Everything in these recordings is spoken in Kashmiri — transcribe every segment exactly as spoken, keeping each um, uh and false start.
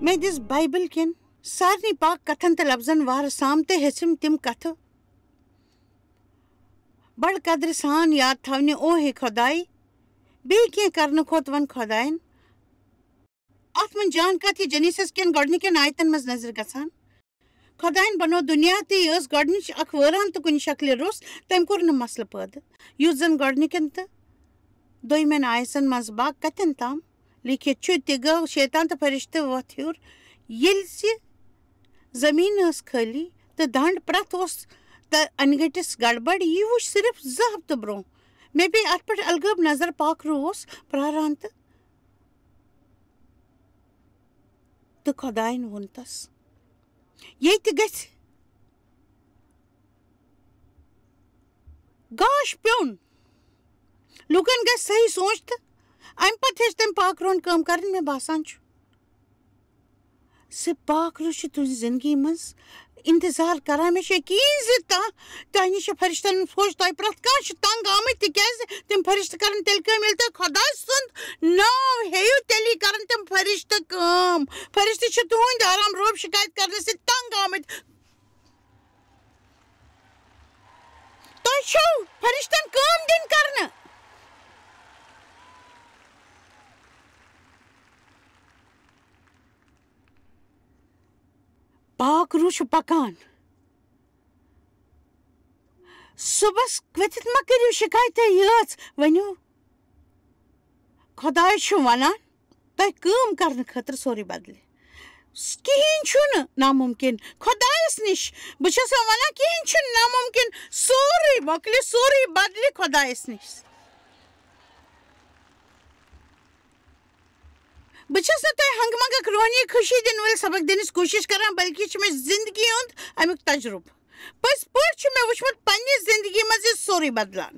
مےٚ دِژ بایبل کٮ۪ن سارنٕے پاک کتھن تہٕ لفظن وارٕ سام تہٕ ہیٚژٕم تِم کتھٕ بڑٕ قدرٕ سان یاد تھاونہِ۔ او ہے خۄداے، بیٚیہِ کینٛہہ کرنہٕ کھۄتہٕ وَن خۄداین۔ اتھ منٛز جان کتھ یہِ جنیسس کٮ۪ن گۄڈنِکٮ۪ن آیتن منٛز نظرِ گژھان۔ خۄداین بنوو دُنیا تہٕ یہِ ٲس گۄڈنِچ اکھ وٲران تہٕ کُنہِ شکلہِ روٚس، تٔمۍ کوٚر نہٕ مسلہٕ پٲدٕ۔ یُتھ زن گۄڈنِکٮ۪ن تہٕ دوٚیمٮ۪ن آیژن منٛز باقٕے کتٮ۪ن تام لیکھِتھ چھُ، تہِ گوٚو شیطان تہٕ فرشتہٕ وۄتھ ہیوٚر۔ ییٚلہِ زِ زٔمیٖن ٲس خٲلی تہٕ دنٛڈ پرٛٮ۪تھ اوس تہٕ انہِ گٔٹِس گڑبڑ، یہِ وُچھ صرف زٕ ہفتہٕ برٛونٛہہ۔ مےٚ پیٚیہِ اتھ پٮ۪ٹھ الگٲب نظر، پاکھ روح اوس پرٛاران تہٕ، تہٕ خۄداین ووٚن تس، ییٚتہِ گژھِ گاش پیوٚن۔ لوٗکن گژھِ صحیح سونٛچ تہٕ امہِ پتہٕ ہیٚچھ تٔمۍ پاک روحن کٲم کرٕنۍ۔ مےٚ باسان چھُ زِ پاک روح چھُ تُہنٛزِ زندگی منٛز انتظار کران۔ مےٚ چھُ یقین زِ تا-، تۄہہِ نِش چھِ فرشتن ہُنٛد فوج، تۄہہِ پرٛٮ۪تھ کانٛہہ چھُ تنگ آمٕتۍ، تِکیازِ تِم فرشتہٕ کرن تیٚلہِ کٲم، ییٚلہِ تُہۍ خۄداے سُنٛد ناو ہیٚیِو، تیٚلی کرن تِم فرشتہٕ کٲم۔ فرشتہٕ چھِ تُہنٛدۍ آرام روب شکایت کرنہٕ سۭتۍ تنگ آمٕتۍ۔ تۄہہِ چھو فرشتن کٲم دِنۍ کرنہٕ۔ پاک روح چھُ پکان۔ صُبحس ؤتھِتھ ما کٔرِو شِکایتہ یٲژ، ؤنِو، خۄداے چھُ وَنان، تۄہہِ کٲم کرنہٕ خٲطرٕ سورُے بدلہِ۔ کِہیٖنۍ چھُنہٕ نامُمکِن خۄدایَس نِش۔ بہٕ چھَس وَنان، کِہیٖنۍ چھُنہٕ نامُمکِن۔ سورُے مۄکلہِ، سورُے بدلہِ خۄدایَس نِش۔ بہٕ چھَس نہٕ تۄہہِ ہنٛگہٕ منٛگہٕ روحٲنی خوشی دِنہٕ وٲلۍ سبق دِنٕچ کوٗشِش کران، بلکہِ یہِ چھُ مےٚ زندگی ہُنٛد اَمیُک تجرُبہٕ۔ پٔزۍ پٲٹھۍ چھُ مےٚ وُچھمُت پننہِ زندگی منٛز یہِ سورُے بدلان۔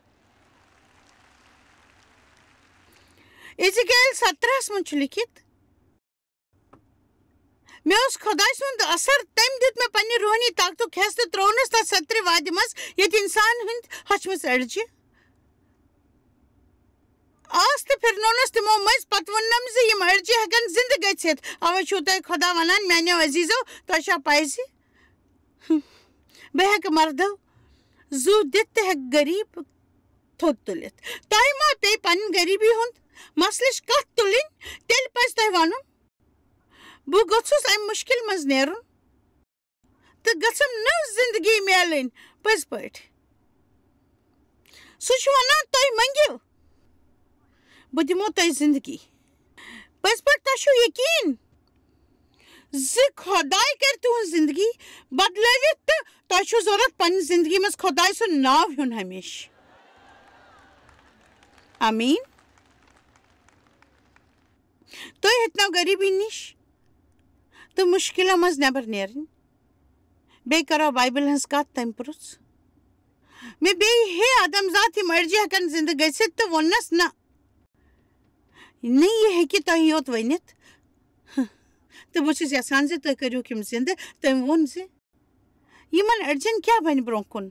ازیکیل سترہس منٛز چھُ لیکھِتھ، مےٚ اوس خۄداے سُنٛد اثر، تٔمۍ دیُت مےٚ پننہِ روحٲنی طاقتُک حصہٕ تہٕ ترٛوونس تتھ سترِ وادِ منٛز، ییٚتہِ انسان ہٕنٛدۍ ہۄچھمٕژ أڈجہِ آس تہٕ پھِرنونس تِمو مٔنٛزۍ۔ پتہٕ ووٚننم زِ یِم أڈجہِ ہٮ۪کن زِندٕ گٔژھِتھ۔ اوے چھُو تۄہہِ خۄدا ونان، میانیو عزیزو، تۄہہِ چھا پَے زِ بہٕ ہٮ۪کہٕ مردو زُو دِتھ تہٕ ہٮ۪کہٕ غریب تھوٚد تُلِتھ؟ تۄہہِ ما پیٚیہِ پنٕنۍ غریبی ہُنٛد مسلٕچ کتھ تُلٕنۍ؟ تیٚلہِ پزِ تۄہہِ ونُن، بہٕ گوٚژھُس امہِ مُشکل منٛز نیرُن تہٕ گٔژھم نٔو زندگی میلٕنۍ۔ پٔزۍ پٲٹھۍ، سُہ چھُ ونان، تُہۍ مٔنگِو، بہٕ دِمو تۄہہِ زندگی۔ پٔزۍ پٲٹھۍ، تۄہہِ چھُو یقین زِ خۄداے کرِ تُہنٛز زندگی بدلٲوِتھ تہٕ تۄہہِ چھُو ضرورت پننہِ زندگی منٛز خۄداے سُنٛد ناو ہیوٚن ہمیشہٕ۔ آمیٖن۔ تُہۍ ہیٚتنو غریٖبی نِش تہٕ مُشکِلو منٛز نٮ۪بر نیرٕنۍ۔ بیٚیہِ کرو بایبلہِ ہٕنٛز کتھ، تٔمۍ پرُژھ، مےٚ بیٚیہِ ہے آدم ذات یِم أڈجہِ ہٮ۪کن زِندٕ گٔژھِتھ؟ تہٕ ووٚننس، نہ، نہ، یہِ ہیٚکہِ تۄہہِ یوت ؤنِتھ۔ تہٕ بہٕ چھُس یژھان زِ تُہۍ کٔرِوکھ یِم زِندٕ۔ تٔمۍ ووٚن زِ یِمن أڈجن کیٛاہ بنہِ برونٛہہ کُن؟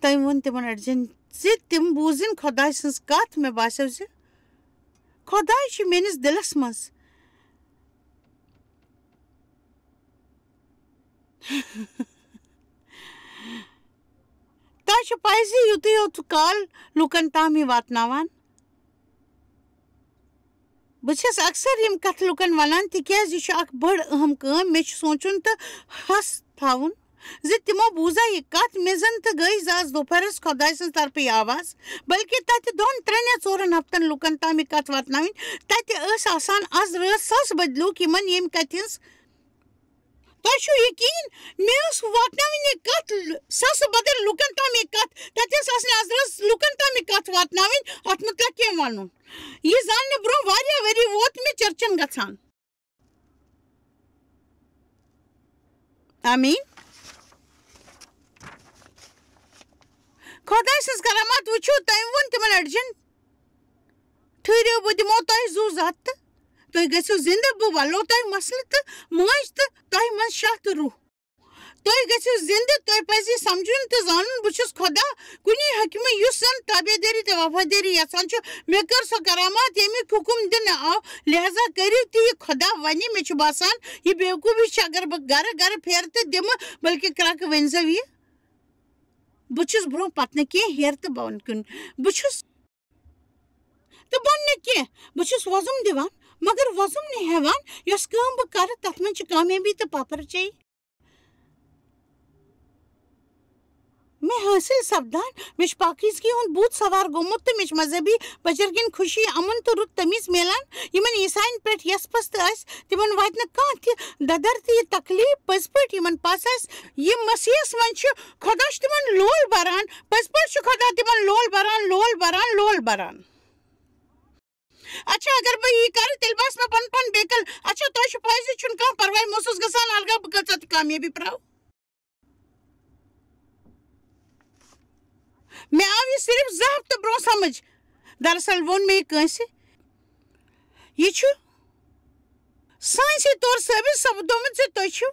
تٔمۍ ووٚن تِمن أڈجن زِ تِم بوٗزِن خۄداے سٕنٛز کتھ۔ مےٚ باسیو زِ خۄداے چھُ میٲنِس دِلس منٛز۔ تۄہہِ چھُ پَے زِ یُتُے یوت کال لوٗکن تام یہِ واتناوان۔ بہٕ چھَس اکثر یِم کتھٕ لوٗکن وَنان، تِکیازِ یہِ چھُ اکھ بٔڑ اہم کٲم۔ مےٚ چھُ سونٛچُن تہٕ ہس تھاوُن زِ تِمو بوٗزا یہِ کتھ۔ مےٚ زَن تہٕ گٔے زٕ آز دُپہرس خۄداے سٕنٛز طرفہٕ یہِ آواز، بلکہِ تَتہِ دۄن، ترٛٮ۪ن یا ژورن ہفتن لوٗکن تام یہِ کتھ واتناوٕنۍ۔ تَتہِ ٲسۍ آسان از رٲژ ساسہٕ بٔدۍ لوٗکھ، یِمن ییٚمہِ کتھِ ہٕنٛز تۄہہِ چھُو یقین، مےٚ ٲس واتناوٕنۍ یہِ کتھ، ساسہٕ بٔدۍ لوٗکن تام یہِ کتھ، تَتہِ ٲس آسان از رٲژ لوٗکن تام یہِ کتھ واتناوٕنۍ، اتھ متعلق کینٛہہ ونُن۔ یہِ زاننہٕ برونٛہہ واریاہ ؤری ووت مےٚ چرچن گژھان۔ آمیٖن۔ خۄداے سٕنٛز کرامات وٕچھِو، تٔمۍ ووٚن تِمن أڈجن، ٹھٔہرِو، بہٕ دِمو تۄہہِ زُو زَتھ تہٕ تُہۍ گٔژھِو زِندٕ۔ بہٕ وَلو تۄہہِ مسلہٕ تہٕ مٲنٛچھ تہٕ تۄہہِ منٛز شاہ تہٕ روح۔ تُہۍ گٔژھِو زِندٕ، تۄہہِ پَزِ یہِ سَمجھُن تہٕ زانُن، بہٕ چھُس خۄدا، کُنی حٲکِمٕے، یُس زَن تابعدٲری تہٕ وفادٲری یَژھان چھُ۔ مےٚ کٔر سۄ کرامات، ییٚمیُک حُکُم دِنہٕ آو، لہذا کٔرِو تہِ یہِ۔ خۄدا وَنہِ، مےٚ چھُ باسان، یہِ بیوقوٗفی چھِ، اگر بہٕ گَرٕ گَرٕ پھیرٕ تہٕ دِمہٕ، بلکہِ کرٛکہٕ ؤنۍزیو یہِ۔ بہٕ چھُس برٛونٛہہ پتہٕ نہٕ کینٛہہ، ہیرٕ تہٕ بۄن کُن۔ بہٕ چھُس تہٕ بۄن نہٕ کینٛہہ۔ بہٕ چھُس وۄزُم دِوان، مگر وۄزُم نہٕ ہٮ۪وان۔ یۄس کٲم بہٕ کرٕ، تتھ منٛز چھِ کامیٲبی تہٕ پاپرچٲیی۔ مےٚ حٲصِل سپدان، مےٚ چھُ پاکیزگی ہُنٛد بھوٗت سوار گوٚمُت تہٕ مےٚ چھُ مذہبی بجرگن خوشی، امن تہٕ رُت تمیٖز میلان۔ یِمن عیساین پٮ۪ٹھ یس پس تہٕ آسہِ، تِمن واتہِ نہٕ کانٛہہ تہِ ددر تہٕ یہِ تکلیٖف۔ پٔزۍ پٲٹھۍ یِمن پس آسہِ، یِم مسیحس منٛز چھِ، خۄدا چھُ تِمن لول بران۔ پٔزۍ پٲٹھۍ چھُ خۄدا تِمن لول بران، لول بران، لول بران۔ اچھا، اگر بہٕ یہِ کرٕ، تیٚلہِ باسہِ مےٚ پنُن پان بیقل۔ اچھا، تۄہہِ چھُ پَے زِ چھُنہٕ کانٛہہ پرواے، مےٚ اوسُس گژھان الگا، بہٕ کۭژاہ تہِ کامیٲبی پراو۔ مےٚ آو یہِ صرف زٕ ہفتہٕ برونٛہہ سمجھ۔ دراصل ووٚن مےٚ یہِ کٲنٛسہِ۔ یہِ چھُ ساینسی طور ثٲبت سپدومُت زِ تُہۍ چھِو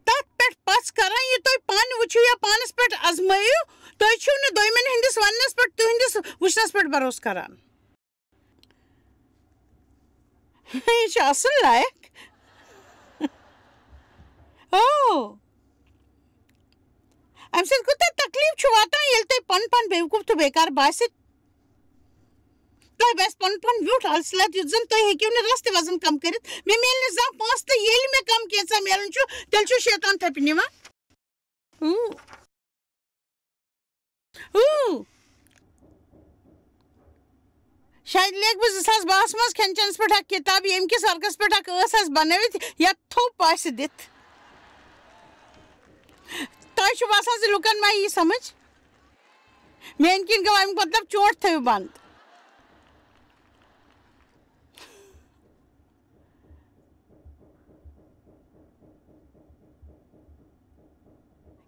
تتھ پٮ۪ٹھ پژھ کران، یہِ تُہۍ پانہٕ وٕچھِو یا پانس پٮ۪ٹھ آزمٲیِو۔ تُہۍ چھِو نہٕ دوٚیمٮ۪ن ہٕنٛدِس وننس پٮ۪ٹھ، تُہٕنٛدِس وٕچھنس پٮ۪ٹھ بھروسہٕ کران۔ یہِ چھُ اصل لایق۔ او، امہِ سۭتۍ کوٗتاہ تکلیٖف چھُ واتان، ییٚلہِ تۄہہِ پنُن پان بیوقوٗف تہٕ بیکار باسہِ۔ تۄہہِ باسہِ پنُن پان ویوٚٹھ السلت، یُتھ زن تُہۍ ہیٚکِو نہٕ رس تہِ وزن کم کٔرِتھ۔ مےٚ میلہِ نہٕ زانٛہہ پونٛسہٕ، تہٕ ییٚلہِ مےٚ کم کینٛژھا میلان چھُ، تیٚلہِ چھُ شیطان تھپہِ نِوان۔ اوٗ۔ اوٗ۔ شاید لیکھٕ بہٕ زٕ ساس باہَس منٛز کھٮ۪ن چٮ۪نَس پٮ۪ٹھ اکھ کِتاب، ییٚمہِ کِس ورقس پٮ۪ٹھ اکھ ٲس آسہِ بنٲوِتھ یا تھوٚپ آسہِ دِتھ۔ تۄہہِ چھُ باسان زِ لُکن ما یی سمجھ؟ میٛانہِ کِنۍ گوٚو اَمیُک مطلب، چونٛٹھ تھٲیِو بنٛد۔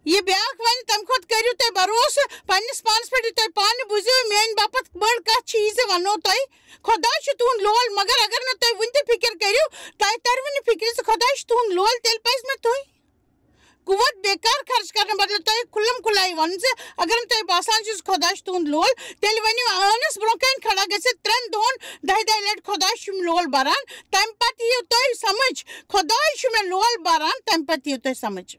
یہِ بیٛاکھ وَنہِ، تَمہِ کھۄتہٕ کٔرِو تُہۍ بھروسہٕ پنٛنِس پانَس پٮ۪ٹھ، یہِ تُہۍ پانہٕ بوٗزِو۔ میٛانہِ باپتھ بٔڑ کَتھ چھِ یہِ زِ وَنو تۄہہِ، خۄداے چھُ تُہُنٛد لول، مگر اگر نہٕ تُہۍ وُنہِ تہِ فِکِر کٔرِو، تۄہہِ تَرِوٕ نہٕ فِکرِ زِ خۄداے چھُ تُہُنٛد لول، تیٚلہِ پَزِ مےٚ تُہۍ قوت بیکار خرچ کرنہٕ بدلہٕ تۄہہِ کھُلم کھُلے وَنُن زِ اگر نہٕ تۄہہِ باسان چھُ زِ خۄداے چھُ تُہُنٛد لول، تیٚلہِ ؤنِو آنس برونٛہہ کنہِ کھڑا گٔژھِتھ ترٛٮ۪ن دۄہن دَہہِ دَہہِ لٹہِ، "خۄداے چھُم لول بران"۔ تَمہِ پتہٕ یِیِو تۄہہِ سمجھ، "خۄداے چھُ مےٚ لول بران"، تَمہِ پتہٕ یِیِو تۄہہِ سمجھ۔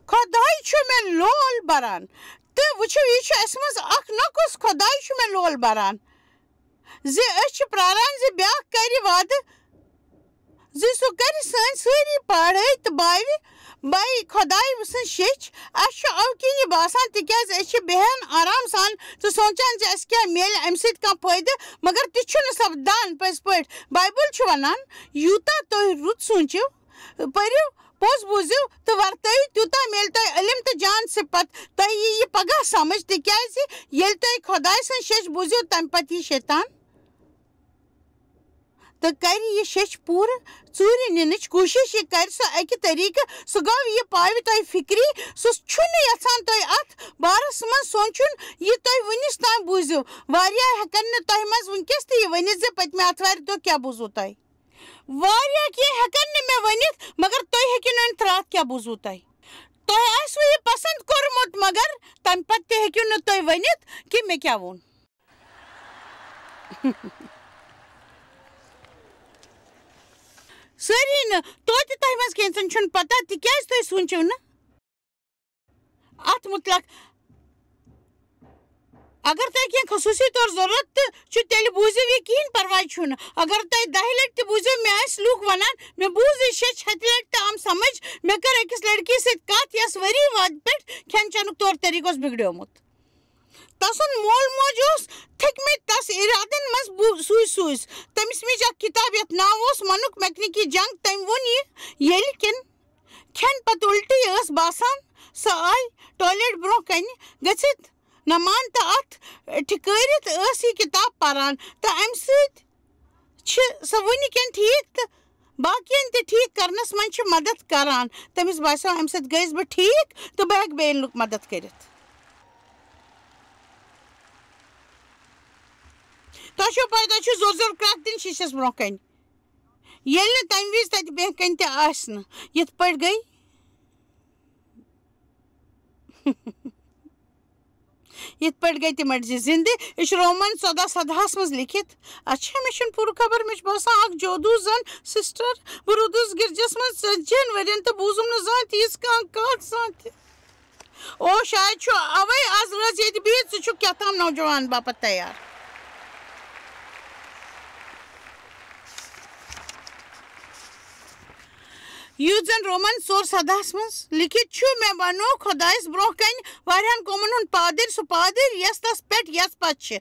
خۄداے چھُ مےٚ لول بران۔ تہٕ وٕچھِو، یہِ چھُ اَسہِ منٛز اکھ نۄقُص، "خۄداے چھُ مےٚ لول بران"۔ زِ أسۍ چھِ پراران زِ بیٛاکھ کرِ وعدٕ زِ سُہ کرِ سٲنۍ سٲری پاڑے تہٕ باوِ، باوِ خۄداے سٕنٛز شیٚچھ۔ اَسہِ چھُ اَوٕ کِنۍ یہِ باسان، تِکیٛازِ أسۍ چھِ بیہان آرام سان تہٕ سونٛچان زِ اَسہِ کیٛاہ میلہِ اَمہِ سۭتۍ کانٛہہ فٲیدٕ، مگر تہِ چھُنہٕ سپدان پٔزۍ پٲٹھۍ۔ بایبل چھُ وَنان، یوٗتاہ تُہۍ رُت سوٗنٛچِو، پٔرِو، پوٚز بوٗزِو تہٕ ورتٲیِو، تیوٗتاہ میلہِ تۄہہِ علم تہٕ جان صفت۔ تۄہہِ یی یہِ پگاہ سمجھ، تِکیٛازِ ییٚلہِ تُہۍ خۄداے سٕنٛز شیٚچھ بوٗزِو، تَمہِ پتہٕ یی شیطان تہٕ کرِ یہِ شیٚچھ پوٗرٕ ژوٗرِ نِنٕچ کوٗشِش۔ یہِ کرِ سُہ اَکہِ طریٖقہٕ، سُہ گوٚو یہِ پاوِ تۄہہِ فِکری، سُہ چھُنہٕ یژھان تۄہہِ اَتھ بارس منٛز سونٛچُن، یہِ تُہۍ وُنِس تام بوٗزِو۔ واریاہ ہٮ۪کن نہٕ تۄہہِ منٛز وُنکیٚس تہِ یہِ ؤنِتھ زِ پٔتمہِ آتھوارِ دۄہ کیٛاہ بوٗزوٕ تۄہہِ۔ واریاہ کینٛہہ ہٮ۪کن نہٕ مےٚ ؤنِتھ، مگر تُہۍ ہیٚکِو نہٕ ؤنِتھ راتھ کیٛاہ بوٗزوٕ تۄہہِ۔ تۄہہِ آسِوٕ یہِ پسنٛد کوٚرمُت، مگر تَمہِ پتہٕ تہِ ہیٚکِو نہٕ تُہۍ ؤنِتھ کہِ مےٚ کیٛاہ ووٚن۔ سٲری نہٕ، توتہِ تۄہہِ منٛز کینٛژن چھُنہٕ پتہ، تِکیٛازِ تُہۍ سوٗنٛچِو نہٕ اَتھ مُتلق۔ اگر تۄہہِ کینٛہہ خصوٗصی طور ضروٗرت تہٕ چھُ، تیٚلہِ بوٗزِو یہِ، کِہیٖنۍ پرواے چھُنہٕ۔ اگر تۄہہِ دَہہِ لَٹہِ تہِ بوٗزِو، مےٚ آسہِ لوٗکھ وَنان، مےٚ بوٗز یہِ شیٚچھ ہَتہِ لَٹہِ تہٕ آم سمجھ، مےٚ کٔر أکِس لڑکی سۭتۍ کَتھ، یَس ؤری وادٕ پٮ۪ٹھ کھٮ۪ن چٮ۪نُک طور طریٖقہٕ اوس بِگڑیومُت۔ تسُنٛد مول موج اوس تھٔکمٕتۍ تس اِرادن منٛز بو-، سوٗزۍ سوٗزۍ۔ تٔمِس مِج اکھ کِتاب، یَتھ ناو اوس منُک میکنِکی جنگ۔ تٔمۍ ووٚن یہِ، ییٚلہِ کِن کھٮ۪ن پتہٕ اُلٹی ٲس باسان، سۄ آیہِ ٹویلیٹ برٛونٛہہ کنہِ گٔژھِتھ نمان تہٕ اتھ ٹھِکٲرِتھ ٲس یہِ کِتاب پران، تہٕ امہِ سۭتۍ چھِ سۄ وُنہِ کِن ٹھیٖک تہٕ باقین تہِ ٹھیٖک کرنس منٛز چھِ مدد کران۔ تٔمِس باسیو، امہِ سۭتۍ گٔیس بہٕ ٹھیٖک تہٕ بہٕ ہٮ۪کہٕ بیٚین لُکھ مدد کٔرِتھ۔ تۄہہِ چھو پَے، تۄہہِ چھُ زور زور کرٛٮ۪کھ دِنۍ شیٖشَس برٛونٛہہ کَنہِ۔ ییٚلہِ نہٕ تَمہِ وِزِ تَتہِ بیٚہہ کَنہِ تہِ آسہِ نہٕ۔ یِتھ پٲٹھۍ گٔے، یِتھ پٲٹھۍ گٔے تِم أڑجہِ زِندٕ۔ یہِ چھُ رومن ژۄداہ سدہَس منٛز لیٚکھِتھ۔ اچھا، مےٚ چھُنہٕ پوٗرٕ خبر، مےٚ چھُ باسان اَکھ جادوٗ زَن سِسٹر۔ بہٕ روٗدُس گِرجَس منٛز ژتجی ہَن ؤرِین تہٕ بوٗزُم نہٕ زانٛہہ تہِ یِژھ کانٛہہ کَتھ زانٛہہ تہِ۔ او، شاید چھُ اَوَے آز رٲژ ییٚتہِ بِہِتھ، ژٕ چھُکھ کیٛاہ تام نوجوان باپتھ تیار۔ یُتھ زَن رومن ژور سدہَس منٛز لیٚکھِتھ چھُ، مےٚ بنوو خۄدایَس برٛونٛہہ کَنہِ واریاہَن قومَن ہُنٛد پادٕرۍ، سُہ پادٕرۍ، یَس تَس پٮ۪ٹھ یَژھ پَژھ چھِ۔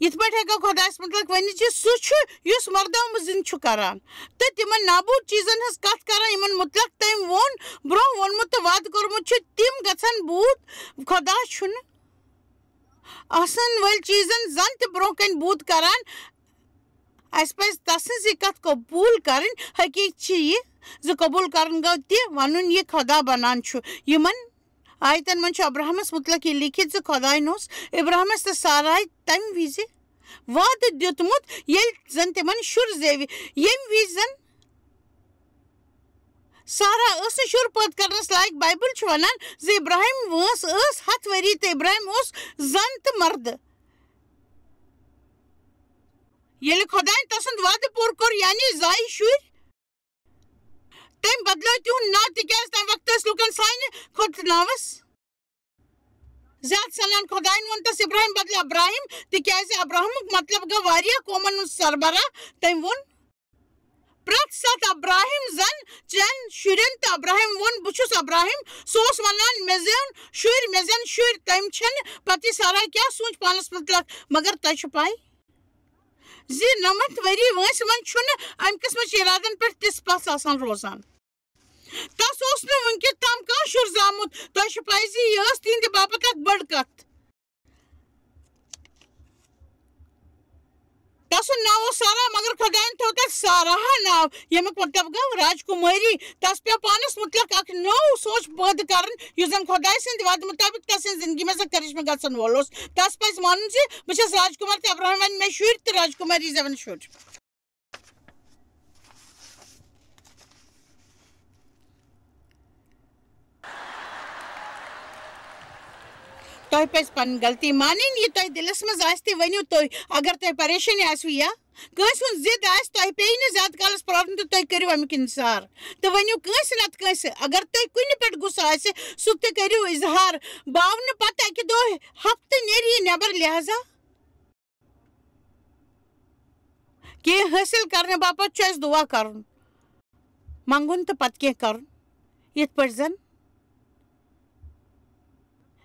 یِتھ پٲٹھۍ ہٮ۪کو خۄدایَس مُتعلِق ؤنِتھ زِ سُہ چھُ یُس مردو زِنٛدٕ چھُ کران تہٕ تِمن نابوٗد چیٖزن ہٕنٛز کتھ کران، یِمن مُتعلِق تٔمۍ ووٚن، برٛونٛہہ ووٚنمُت تہٕ وعدٕ کوٚرمُت چھُ، تِم گژھن بوٗت۔ خۄدا چھُنہٕ آسن وٲلۍ چیٖزن زن تہِ برٛونٛہہ کنہِ بوٗت کران۔ اَسہِ پزِ تسٕنٛز یہِ کتھ قبوٗل کرٕنۍ۔ حقیٖقت چھِ یہِ زِ قبوٗل کرُن گوٚو تہِ ونُن، یہِ خۄدا بنان چھُ۔ یِمن آیتن منٛز چھُ ابراہمس مُتعلق یہِ لیٖکھِتھ زِ خۄداین اوس ابراہمس تہٕ سارایہِ تمہِ وِزِ وعدٕ دیُتمُت، ییٚلہِ زن تِمن شُر زیوِ، ییٚمہِ وِزِ زن سارا ٲس نہٕ شُر پٲدٕ کرنس لایق۔ بایبل چھُ ونان زِ ابراہم وٲنٛس ٲس ہتھ ؤری تہٕ ابراہم اوس زن تہٕ مردٕ۔ ییٚلہِ خۄداین تسُنٛد وعدٕ پوٗرٕ کوٚر، یعنی زایہِ شُرۍ، تٔمۍ بدلٲو تِہُنٛد ناو، تِکیٛازِ تَمہِ وقتہٕ ٲسۍ لوٗکن سانہِ کھۄتہٕ ناوس زیادٕ سنان۔ خۄداین ووٚن تس ابراہیم بدلہٕ ابراہیم، تِکیٛازِ ابراہمُک مطلب گوٚو واریاہ قومن ہُنٛد سربراہ۔ تٔمۍ ووٚن، پرٛٮ۪تھ ساتھ ابراہیم زن چٮ۪ن شُرٮ۪ن، تہٕ ابراہیم ووٚن، بہٕ چھُس ابراہیم۔ سُہ اوس ونان، مےٚ زٮ۪ن شُرۍ، مےٚ زٮ۪ن شُرۍ۔ تٔمۍ چھَنہٕ پتہ سارا کیٛاہ سونٛچ پانس مُتعلق، مگر تۄہہِ چھِ پَے زِ نَمَتھ ؤری وٲنٛسہِ منٛز چھُنہٕ اَمہِ قٕسمٕچ اِرادن پٮ۪ٹھ تِژھ پژھ آسان روزان۔ تَس اوس نہٕ وُنہِ تام کانٛہہ شُر زامُت۔ تۄہہِ چھِ پَے زِ یہِ ٲس تِہنٛدِ باپتھ اکھ بٔڑ کتھ۔ تَسُنٛد ناو اوس سارا، مگر خۄدایَن تھوٚو تَس ساراہا ناو، ییٚمیُک مطلب گوٚو راجکُمٲری۔ تَس پیوٚو پانَس مُتعلِق اکھ نوٚو سونٛچ پٲدٕ کرُن، یُس زَن خۄداے سٕنٛدِ وعدٕ مُطٲبِق تَس سٕنٛزِ زِندگی منٛز اکھ کرشمہٕ گژھن وول اوس۔ تَس پَزِ مانُن زِ بہٕ چھَس راجکُمار تہٕ ابراہیم وَنہِ مےٚ شُرۍ تہٕ راجکُماری زٮ۪وَن شُرۍ۔ تۄہہِ پَزِ پَنٕنۍ غلطی مانٕنۍ۔ یہِ تۄہہِ دِلَس منٛز آسہِ، تہِ ؤنِو تُہۍ۔ اگر تۄہہِ پریشٲنی آسِوٕ یا کٲنٛسہِ ہُنٛد ضد آسہِ، تۄہہِ پیٚیہِ نہٕ زیادٕ کالَس پرٛارُن تہٕ تُہۍ کٔرِو اَمیُک اِنتظار۔ تہٕ ؤنِو کٲنٛسہِ نَتہٕ کٲنٛسہِ۔ اگر تۄہہِ کُنہِ پٮ۪ٹھ غصہٕ آسہِ، سُہ تہِ کٔرِو اظہار۔ باونہٕ پَتہٕ اَکہِ دۄہ ہفتہٕ نیرِ یہِ نٮ۪بر، لہذا کینٛہہ حٲصِل کرنہٕ باپتھ چھُ اَسہِ دُعا کرُن، منٛگُن تہٕ پتہٕ کینٛہہ کرُن۔ یِتھ پٲٹھۍ زن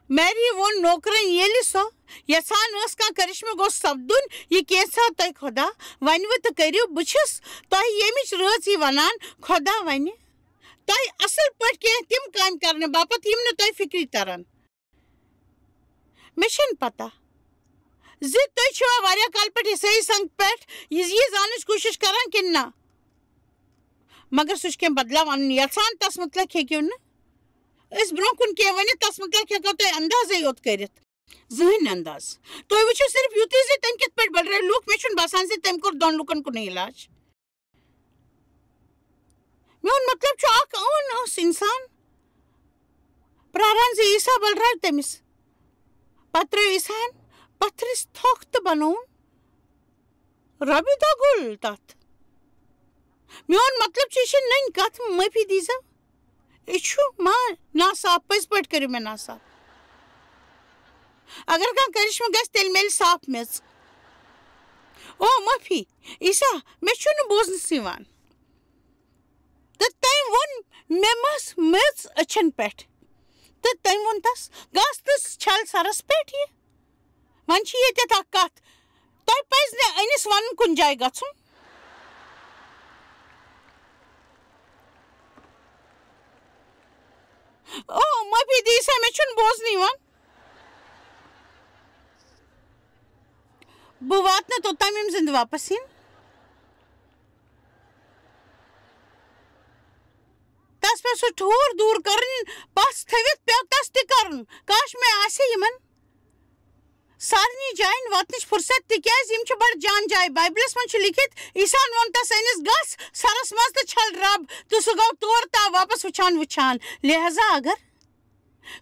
میری ووٚن نوکرن، ییٚلہِ سۄ یژھان ٲس کانٛہہ کرشمہٕ گوٚژھ سپدُن، یہِ کینٛژھا تۄہہِ خۄدا ونِوٕ تہٕ کٔرِو، بہٕ چھَس تۄہہِ ییٚمِچ رٲژ یہِ ونان، خۄدا ونہِ تۄہہِ اصل پٲٹھۍ کینٛہہ تِم کامہِ کرنہٕ باپتھ، یِم نہٕ تۄہہِ فِکرِ ترن۔ مےٚ چھَنہٕ پتہ زِ تُہۍ چھِوا واریاہ کالہٕ پٮ۪ٹھ عیسٲیی سنگت پٮ۪ٹھ یہِ، یہِ زاننٕچ کوٗشش کران کِنہٕ نہ، مگر سُہ چھُ کینٛہہ بدلاو اَنُن یژھان، تَس مُتعلق ہیٚکِو نہٕ أسۍ برٛونٛہہ کُن کینٛہہ ؤنِتھ، تَس مُتعلق ہیٚکو تُہۍ اندازے یوت کٔرِتھ، ذہنی انداز۔ تُہۍ وٕچھِو صرف یُتُے زِ تٔمۍ کِتھ پٲٹھۍ بڑرٲوۍ لوٗکھ۔ مےٚ چھُنہٕ باسان زِ تٔمۍ کوٚر دۄن لوٗکن کُن علاج۔ میون مطلب چھُ، اکھ اوٚن اوس انسان، پراران زِ عیسیٰ بلرایہِ تٔمِس۔ پتہٕ ترٲو عیسیٰ ہن پتھرِس تھۄکھ تہٕ بنووُن رۄبہِ دۄہ گُل تتھ۔ میون مطلب چھُ، یہِ چھِ نٔنۍ کتھ، معٲفی دیٖزیو۔ یہِ چھُ ما ناصاف، پٔزۍ پٲٹھۍ کٔرِو مےٚ ناصاف۔ اگر کانٛہہ کرشمہٕ گژھِ، تیٚلہِ میلہِ صاف میٚژ۔ او معٲفی، عیسیٰ، مےٚ چھُنہٕ بوزنَس یِوان۔ تہٕ تٔمۍ ووٚن، مےٚ مَس میٚژ أچھن پٮ۪ٹھ۔ تہٕ تٔمۍ ووٚن تَس، گژھ تہٕ چھَل سَرَس پٮ۪ٹھ یہِ۔ وۄنۍ چھِ ییٚتٮ۪تھ اَکھ کَتھ، تۄہہِ پَزِ نہٕ أمِس وَنُن کُنہِ جایہِ گژھُن۔ او، معٲفی دی سا، مےٚ چھُنہٕ بوزنہٕ یِوان۔ بہٕ واتہٕ نہٕ توٚتام یِم زِندٕ واپس یِن۔ تَس پٮ۪ٹھ سُہ ٹھوٗر دوٗر کَرُن، پَس تھٲوِتھ پیوٚو تَس تہِ کَرُن۔ کاش مےٚ آسہِ یِمَن سارنٕے جاین واتنٕچ فرصت، تِکیازِ یِم چھِ بڑٕ جان جاے۔ بایبلس منٛز چھُ لیکھِتھ، عیسیٰ ہن ووٚن تس، أنِس گژھ سرس منٛز تہٕ چھل رب، تہٕ سُہ گوٚو تورٕ تہٕ آو واپس وٕچھان وٕچھان۔ لہذا اگر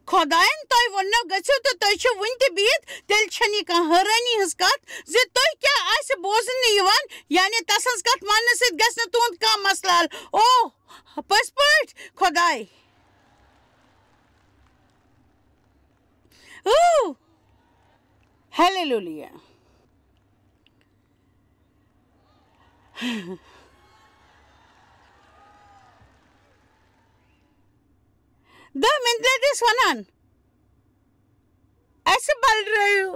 خۄداین تۄہہِ ووٚننو گٔژھِو تہٕ تُہۍ چھِو وُنہِ تہِ بِہِتھ، تیٚلہِ چھَنہٕ یہِ کانٛہہ حٲرٲنی ہٕنٛز کتھ زِ تُہۍ کیٛاہ آسہِ بوزنہٕ یِوان، یعنی تسٕنٛز کتھ ماننہٕ سۭتۍ گژھِ نہٕ تُہُنٛد کانٛہہ مسلہٕ حل۔ اوہ، پٔزۍ پٲٹھۍ خۄداے۔ اوہ، ہیلیلویا۔ دَہ مِنٹ ٲسۍ وَنان، اَسہِ بَلرٲیِو۔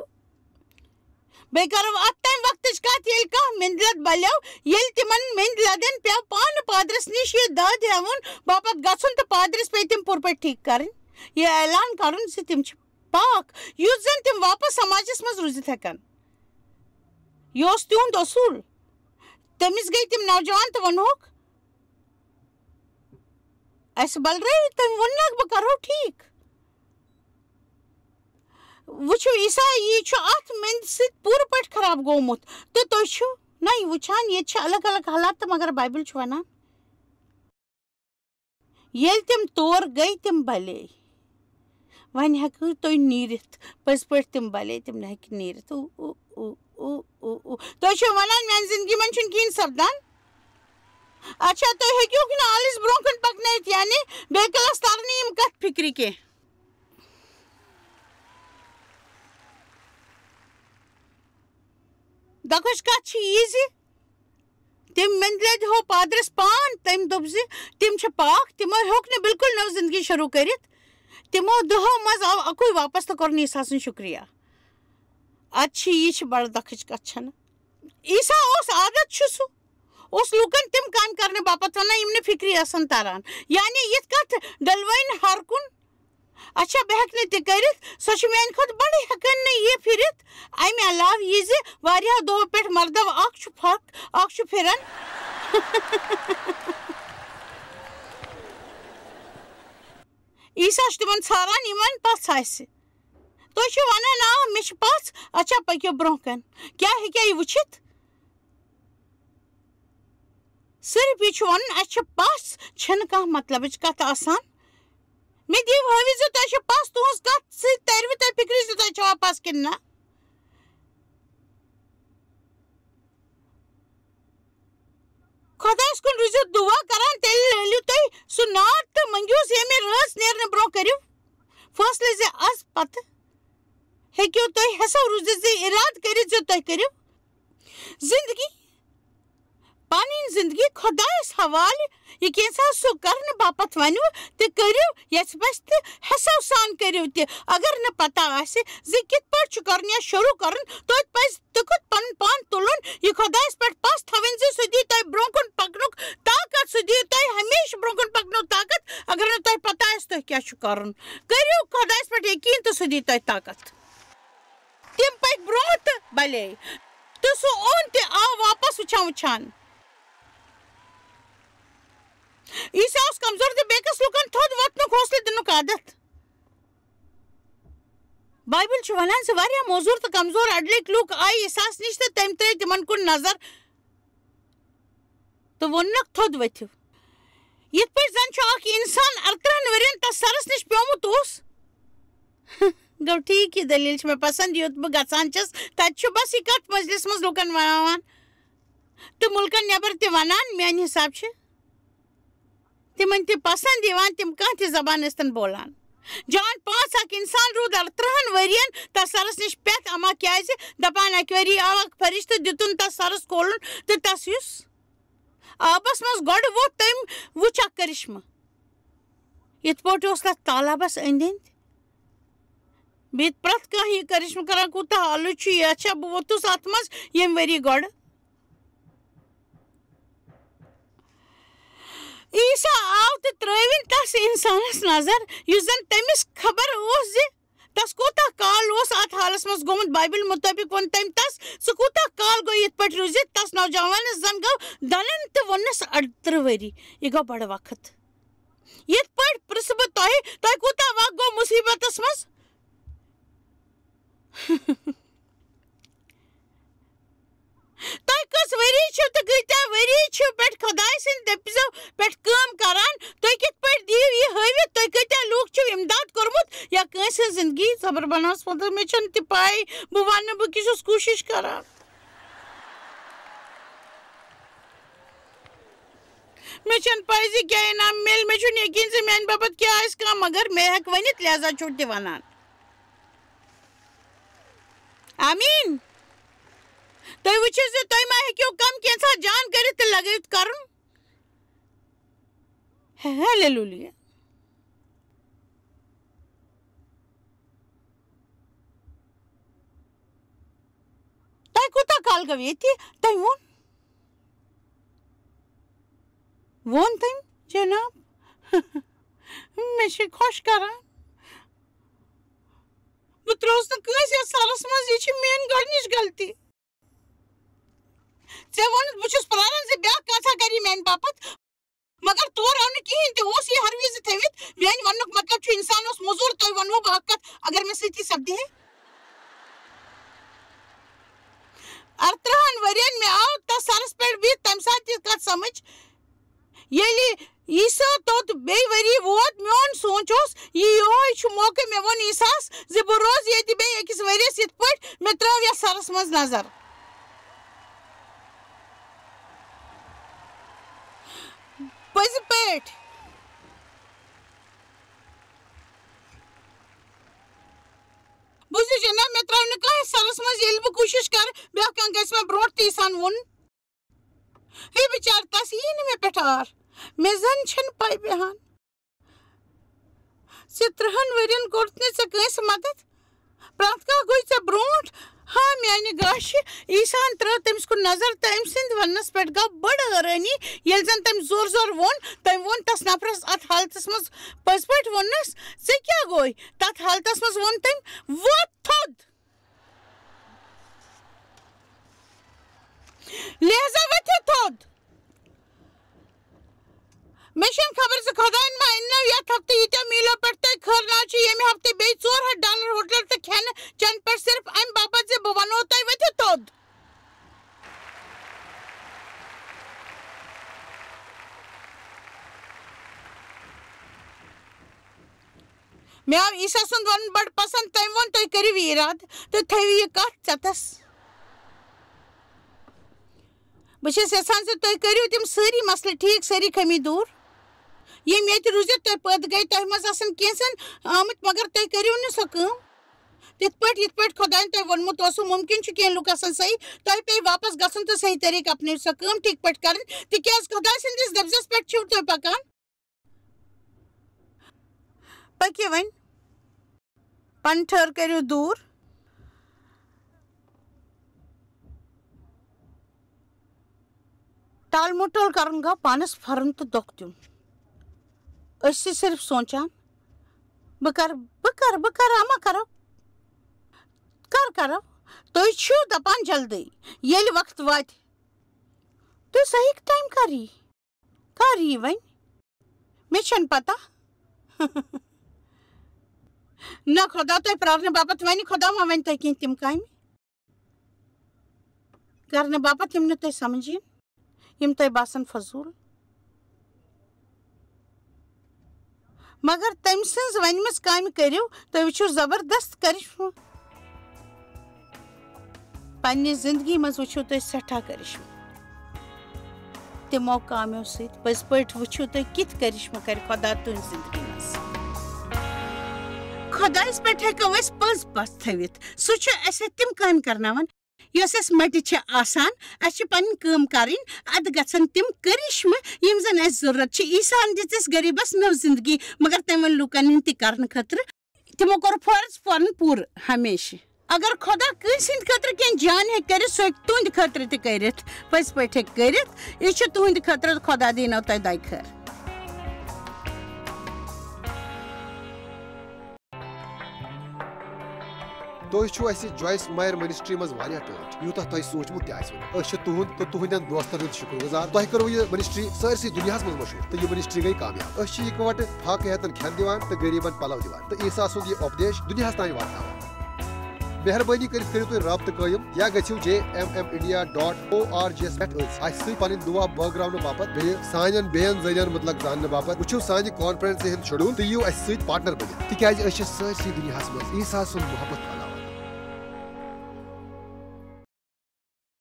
بیٚیہِ کَرو اَتھ تَمہِ وقتٕچ کَتھ، ییٚلہِ کانٛہہ مِنت بَلیو، ییٚلہِ تِمَن مِنت لَدٮ۪ن پیوٚو پانہٕ پادرِس نِش یہِ دٲد ہٮ۪وُن باپتھ گژھُن تہٕ پادرِس پیٚیہِ تِم پوٗرٕ پٲٹھۍ ٹھیٖک کَرٕنۍ، یہِ اعلان کَرُن زِ تِم چھِ پاک، یُتھ زَن تِم واپس سماجس منٛز روٗزِتھ ہٮ۪کن۔ یہِ اوس تِہُنٛد اصوٗل۔ تٔمِس گٔے تِم نوجوان تہٕ ووٚنہوکھ، "اَسہِ بلرٲوِو، تٔمۍ ووٚن نہٕ، بہٕ کرو ٹھیٖک۔ وٕچھِو، عیسیٰ، یہِ چھُ اَتھ مِنٛدِ سۭتۍ پوٗرٕ پٲٹھۍ خراب گوٚمُت، تہٕ تُہۍ چھِو نہ یہِ وٕچھان، ییٚتہِ چھِ الگ الگ حالات، تہٕ مگر بایبل چھُ وَنان، ییٚلہِ تِم تور گٔے، تِم بَلے۔ وۄنۍ ہیٚکِو تُہۍ نیٖرِتھ۔ پٔزۍ پٲٹھۍ تِم بَلے، تِم نہٕ ہیٚکہِ نیٖرِتھ۔ اوٗ، اوٗ، اوٗ، اوٗ، اوٗ، اوٗ۔ تُہۍ چھِو وَنان، میٛانہِ زِندگی منٛز چھُنہٕ کِہیٖنۍ سَپدان؟ اچھا، تُہۍ ہیٚکِو نہٕ آلٕژ برٛونٛہہ کُن پَکنٲوِتھ، یعنی بیٚیہِ کَلَس تَرنہٕ یِم کَتھ فِکرِ کینٛہہ۔ دَکٕچ کَتھ چھِ یہِ زِ تٔمۍ مٔنٛدۍ لَدِ ہو پادرِس پان۔ تٔمۍ دوٚپ زِ تِم چھِ پاک۔ تِمو ہیوٚک نہٕ بالکل نٔو زندگی شروٗع کٔرِتھ۔ تِمو دۄہو منٛز آو اَکُے واپس تہٕ کوٚرُن عیسیٰ سُنٛد شُکریہ۔ اَدٕ چھِ، یہِ چھِ بڑٕ دۄکھٕچ کَتھ، چھَنہٕ؟ عیسیٰ اوس، عادت چھُ سُہ، اوس لوٗکَن تِم کامہِ کرنہٕ باپتھ وَنان، یِم نہٕ فِکرِ ٲسَن تَران۔ یعنی یِتھ کَتھ ڈلوٕنۍ ہر کُن، اچھا، بہٕ ہیٚکہٕ نہٕ تہِ کٔرِتھ، سۄ چھِ میٛانہِ کھۄتہٕ بڑٕ ہٮ۪کان نہٕ یہِ پھِرِتھ۔ اَمہِ علاوٕ یہِ زِ واریاہو دۄہو پٮ۪ٹھ مردو اکھ چھُ پھکھ، اکھ چھُ پھِران۔ عیسیٰ چھُ تِمن ژھاران، یِمن پژھ آسہِ۔ تُہۍ چھِو وَنان، "آ، مےٚ چھِ پژھ۔" اچھا، پٔکِو برٛونٛہہ کَن۔ کیٛاہ ہیٚکیٛاہ یہِ وٕچھِتھ؟ صرف یہِ چھُ وَنُن، اَسہِ چھِ پژھ، چھَنہٕ کانٛہہ مطلبٕچ کَتھ آسان۔ مےٚ دِیِو ہٲوِتھ زِ تۄہہِ چھِ پژھ، تُہٕنٛز کَتھ سۭتۍ تَرِ وٕ تۄہہِ فِکرِ زِ تۄہہِ چھوا پژھ کِنہٕ نہ۔ خۄدایَس کُن روٗزِو دُعا کران، تیٚلہِ لٲلِو تُہۍ سُہ ناد تہٕ مٔنٛگِو زِ ییٚمہِ رٲژ نیرنہٕ برٛونٛہہ کٔرِو فٲصلہٕ زِ از پتہٕ ہیٚکِو تُہۍ حٮ۪سو روٗزِتھ زِ اِرادٕ کٔرِتھ زِ تُہۍ کٔرِو زِندگی، پنٕنۍ زِندگی خۄدایَس حوالہٕ۔ یہِ کینٛژھا سُہ کرنہٕ باپتھ ونِو تہٕ کٔرِو یژھِ بژھِ تہٕ حٮ۪سو سان کٔرِو تہِ۔ اگر نہٕ پتہ آسہِ زِ کِتھ پٲٹھۍ چھُ کرُن یا شروٗع کرُن، توتہِ پزِ تہٕ کھۄتہٕ پنُن پان تُلُن، یہِ خۄدایَس پٮ۪ٹھ پَژھ تھاوٕنۍ زِ سُہ دِیہِ تۄہہِ برٛونٛہہ کُن پَکنُک طاقت، سُہ دِیہِ تۄہہِ ہمیشہٕ برٛونٛہہ کُن پَکنُک طاقت۔ اگر نہٕ تۄہہِ پَتہ آسہِ تۄہہِ کیٛاہ چھُ کَرُن، کٔرِو خۄدایَس پٮ۪ٹھ یقیٖن تہٕ سُہ دِیہِ تۄہہِ طاقت۔ تِم پٔکۍ برٛونٛہہ تہٕ بَلے، تہٕ سُہ اوٚن تہِ آو واپَس وٕچھان وٕچھان۔ عیسیٰ اوس کمزور تہٕ بیٚکِس لُکَن تھوٚد وۄتھنُک حوصلہٕ دِنُک عادت۔ بایبل چھُ وَنان زِ واریاہ موزوٗر تہٕ کمزور اَڈٕلِکۍ لوٗکھ آیہِ عیسیٰ ہَس نِش تہٕ تٔمۍ ترٲے تِمن کُن نظر تہٕ ووٚننَکھ، "تھوٚد ؤتھِو۔" یِتھ پٲٹھۍ زَن چھُ اکھ اِنسان اَرترٛہَن ؤرِین تَس سَرَس نِش پیومُت اوس۔ گوٚو ٹھیٖک، یہِ دٔلیٖل چھِ مےٚ پسنٛد، یوٚت بہٕ گژھان چھَس، تَتہِ چھُ بَس یہِ کَتھ مجلِس منٛز لوٗکَن وَناوان تہٕ مُلکَن نٮ۪بر تہِ وَنان، میٛانہِ حِساب چھِ تِمن تہِ پسند یِوان، تِم کانٛہہ تہِ زبان ٲسۍتن بولان۔ جان پانٛژھ اکھ انسان روٗد اَرترٛہَن ؤرین تس سرس نِش پٮ۪تھ اما، کیازِ؟ دپان، اکہِ ؤری آو اکھ فرشتہٕ، دِتُن تس سرس کولُن، تہٕ تس یُس آبس منٛز گۄڈٕ ووٚتھ، تٔمۍ وُچھ اکھ کرشمہٕ۔ یِتھ پٲٹھۍ اوس تتھ تالابس أنٛدۍ أنٛدۍ بیٚیہِ پرٛٮ۪تھ کانٛہہ یہِ کرشمہٕ کران، کوٗتاہ آلُژ چھُ یہِ۔ اچھا، بہٕ ووٚتھُس اتھ منٛز ییٚمہِ ؤری گۄڈٕ۔ عیسیٰ آو تہٕ ترٲوِن تس انسانس نظر، یُس زن تٔمِس خبر اوس زِ تس کوٗتاہ کال اوس اتھ حالس منٛز گوٚمُت۔ بایبل مطٲبق ووٚن تٔمۍ تس، "ژٕ کوٗتاہ کال گوٚو یِتھ پٲٹھۍ روٗزِتھ؟" تس نوجوانس زن گوٚو دنن تہٕ ووٚننس، "اَرترٕہ ؤری، یہِ گوٚو بڑٕ وقت۔ یِتھ پٲٹھۍ پرژھٕ بہٕ تۄہہِ، تۄہہِ کوٗتاہ وق گوٚو مُصیبتس منٛز؟" کٔژ ؤری چھِو تہٕ کۭتیٛاہ ؤری چھِو پٮ۪ٹھ خۄداے سٕنٛدِ دٔپزیو پٮ۪ٹھ کٲم کران؟ تُہۍ کِتھ پٲٹھۍ دِیِو یہِ ہٲوِتھ تُہۍ کۭتیٛاہ لوٗکھ چھِو اِمداد کوٚرمُت یا کٲنٛسہِ ہٕنٛز زِندگی زبر بناوَس منٛز؟ مےٚ چھَنہٕ تہِ پَے، بہٕ وَنہٕ نہٕ، بہٕ کیٛاہ چھُس کوٗشِش کران۔ مےٚ چھَنہٕ پَے زِ کیٛاہ انعام میلہِ، مےٚ چھُنہٕ یقیٖن زِ میٛانہِ باپتھ کیٛاہ آسہِ کانٛہہ، مگر مےٚ ہٮ۪کہٕ ؤنِتھ، لہذا چھُو تہِ وَنان۔ آمیٖن۔ تُہۍ وٕچھِو زِ تُہۍ ما ہیٚکِو کم کینٛژھا جان کٔرِتھ تہٕ لگٲوِتھ کرُن۔ ہیلیلویا۔ تۄہہِ کوٗتاہ کال گوٚو ییٚتہِ؟ تۄہہِ ووٚن؟ ووٚن تٔمۍ، جناب۔ مےٚ چھِ خۄش کران۔ بہٕ ترٛووُس نہٕ کٲنٛسہِ یَتھ سَرَس منٛز، یہِ چھِ میٛٲنۍ گۄڈٕنِچ غلطی۔ ژےٚ ووٚنُتھ، بہٕ چھُس پرٛاران زِ بیٛاکھ کانٛژھا کَرِ یہِ میٛانہِ باپَتھ، مگر تور آو نہٕ کِہیٖنۍ تہِ، اوس یہِ ہر وِزِ تھٲوِتھ۔ میٛانہِ وَننُک مطلب چھُ، اِنسان اوس موٚزوٗر، تۄہہِ وَنوٕ بہٕ حقیقت، اگر مےٚ سۭتی سَپدِ ہے۔ اَرترٛہَن ؤرِین مےٚ آو تَس سَرَس پٮ۪ٹھ بِہِتھ تَمہِ ساتہٕ تہِ کَتھ سَمٕجھ، ییٚلہِ عیسیٰ توٚت بیٚیہِ ؤری ووت، میون سونٛچ اوس، یہِ یِہوٚے چھُ موقعہٕ۔ مےٚ ووٚن عیسیٰ ہَس زِ بہٕ روزٕ ییٚتہِ بیٚیہِ أکِس ؤرِیَس یِتھ پٲٹھۍ مےٚ ترٛٲو یَتھ سَرَس منٛز نظر۔ پٔزۍ پٲٹھۍ۔ بوٗزِو جناب، مےٚ ترٛاوِ نہٕ کانٛہہ سَرَس منٛز، ییٚلہِ بہٕ کوٗشِش کَرٕ، بیٛاکھ کانٛہہ گژھِ مےٚ برونٛٹھ تہٕ یِژھان ووٚن۔ ہے بِچار، تَس یی نہٕ مےٚ پٮ۪ٹھ آر۔ مےٚ زَن چھَنہٕ پَے بیٚہان۔ ژےٚ ترٛہَن ؤرِین کوٚرُتھ نہٕ ژےٚ کٲنٛسہِ مدد۔ پرٛٮ۪تھ کانٛہہ گوٚو ژےٚ برونٛٹھ۔ ہا میٛانہِ گاشہِ، عیسیٰ ہَن ترٛٲو تٔمِس کُن نظر تہٕ أمۍ سٕنٛدِ وننَس پٮ۪ٹھ گوٚو بٔڑ حٲرٲنی۔ ییٚلہِ زَن تٔمۍ زورٕ زورٕ ووٚن، تٔمۍ ووٚن تَس نفرَس اَتھ حالتَس منٛز پٔزۍ پٲٹھۍ ووٚننَس، "ژےٚ کیٛاہ گوٚے؟" تَتھ حالتَس منٛز ووٚن تٔمۍ، "وۄتھ تھوٚد۔" لہذا ؤتھِو تھوٚد۔ مےٚ چھَنہٕ خبر زِ خۄدایَن ما اَننو یَتھ ہفتہٕ ییٖتیٛاہ میٖلو پٮ۪ٹھ تۄہہِ خٲرناو چھِ، ییٚمہِ ہفتہٕ بیٚیہِ ژور ہَتھ ڈالر ہوٹلَس تہٕ کھٮ۪نہٕ چٮ۪نہٕ پٮ۪ٹھ صرف اَمہِ باپتھ زِ بہٕ وَنو تۄہہِ ؤتھِو تھوٚد۔ مےٚ آو عیسیٰ سُنٛد وَنُن بَڑٕ پَسنٛد۔ تٔمۍ ووٚن، "تُہۍ کٔرِو یہِ اِرادٕ تہٕ تھٲیِو یہِ کَتھ ژٮ۪تَس۔" بہٕ چھَس یَژھان زِ تُہۍ کٔرِو تِم سٲری مسلہٕ ٹھیٖک، سٲری خٲمی دوٗر۔ یِم ییٚتہِ روٗزِتھ تۄہہِ پٲدٕ گٔے، تۄہہِ منٛز آسَن کینٛژَن آمٕتۍ، مگر تُہۍ کٔرِو نہٕ سۄ کٲم۔ تِتھ پٲٹھۍ، یِتھ پٲٹھۍ خۄدایَن تۄہہِ ووٚنمُت اوسُو، مُمکِن چھُ کینٛہہ لُکھ آسَن صحیح، تۄہہِ پیٚیہِ واپَس گژھُن تہٕ صحیح طریٖقہٕ اَپنٲوِتھ سۄ کٲم ٹھیٖک پٲٹھۍ کَرٕنۍ، تِکیٛازِ خۄداے سٕنٛدِس دٔپزَس پٮ۪ٹھ چھِو تُہۍ پَکان۔ پٔکِو وۄنۍ، پَنٕنۍ ٹھٔہر کٔرِو دوٗر۔ ٹال مٹول کرُن گوٚو پانس پھرُن تہٕ دۄکھ دیُن۔ أسۍ چھِ صرف سونٛچان، "بہٕ کرٕ، بہٕ کرٕ، بہٕ کرٕ، اما کرو، کر کرو؟" تُہۍ چھِو دپان جلدی، ییٚلہِ وقت واتہِ۔ تہٕ صحیح ٹایم کر یی؟ کر یی وۄنۍ؟ مےٚ چھَنہٕ پتہ۔ نہ خۄدا، تۄہہِ پرٛارنہٕ باپتھ وَنہِ خۄدا ما وَنہِ تۄہہِ کینٛہہ تِم کامہِ کرنہٕ باپتھ، یِم نہٕ تۄہہِ سمجھ یِن، یِم تۄہہِ باسن فضوٗل۔ مگر تٔمۍ سٕنٛز ؤنمٕژ کامہِ کٔرِو، تُہۍ وٕچھِو زبردست کرشمہٕ۔ پننہِ زندگی منٛز وٕچھِو تُہۍ سٮ۪ٹھاہ کرشمہٕ۔ تِمو کامیو سۭتۍ پٔزۍ پٲٹھۍ وٕچھِو تُہۍ کِتھ کرشمہٕ کرِ خۄدا تُہنٛزِ زندگی منٛز۔ خۄدایس پٮ۪ٹھ ہٮ۪کو أسۍ پٔز پژھ تھٲوِتھ۔ سُہ چھُ اسہِ تِم کامہِ کرناوان، یۄس اسہِ مٹہِ چھِ آسان۔ اسہِ چھِ پنٕنۍ کٲم کرٕنۍ، ادٕ گژھن تِم کرشمہٕ، یِم زن اسہِ ضرورت چھِ۔ عیسیٰ ہن دِژ أسۍ غریبس نٔو زندگی، مگر تٔمۍ ووٚن لوٗکن ہٕنٛدِ تہِ کرنہٕ خٲطرٕ۔ تِمو کوٚر فرض پنُن پوٗرٕ ہمیشہٕ۔ اگر خۄدا کٲنٛسہِ ہٕنٛدِ خٲطرٕ کینٛہہ جان ہیٚکہِ کٔرِتھ، سُہ ہیٚکہِ تُہنٛدِ خٲطرٕ تہِ کٔرِتھ، پٔزۍ پٲٹھۍ ہیٚکہِ کٔرِتھ۔ یہِ چھُ تُہنٛدِ خٲطرٕ، خۄدا دِینو تۄہہِ دۄیہِ خٲر۔ تُہۍ چھِو اَسہِ جویِس مایر منسٹری منٛز واریاہ ٹٲٹھۍ، یوٗتاہ تۄہہِ سوٗنٛچمُت تہِ آسِوٕ نہٕ۔ أسۍ چھِ تُہُنٛد تہٕ تُہنٛدٮ۪ن دوستن ہُنٛد شُکر گُزار۔ تۄہہِ کٔروٕ یہِ منسٹری سٲرسٕے دُنیاہَس منٛز مشہوٗر تہٕ یہِ منسٹری گٔے کامیاب۔ أسۍ چھِ یِکوَٹہٕ فاقہٕ ہیتن کھٮ۪ن دِوان تہٕ غریٖبن پلو دِوان تہٕ عیسیٰ سُنٛد یہِ اُپدیش دُنیاہَس تام واتناوان۔ مہربٲنی کٔرِتھ کٔرِو تُہۍ رابطہٕ قٲیِم یا گٔژھِو J M M India dot O R G یَس پٮ۪ٹھ أتھۍ اَسہِ سۭتۍ پَنٕنۍ دُعا بٲگراونہٕ باپتھ، بیٚیہِ سانٮ۪ن بیٚین ذٔریعن مُتلق زاننہٕ باپتھ۔ وٕچھِو سانہِ کانفرنسہِ ہُنٛد شیڈول تہٕ یِیِو اَسہِ سۭتۍ پارٹنر بٔنِتھ، تِکیٛازِ أسۍ چھِ سٲرسٕے دُنیاہَس منٛز عیسیٰ سُنٛد محبت پھٔہلاوان۔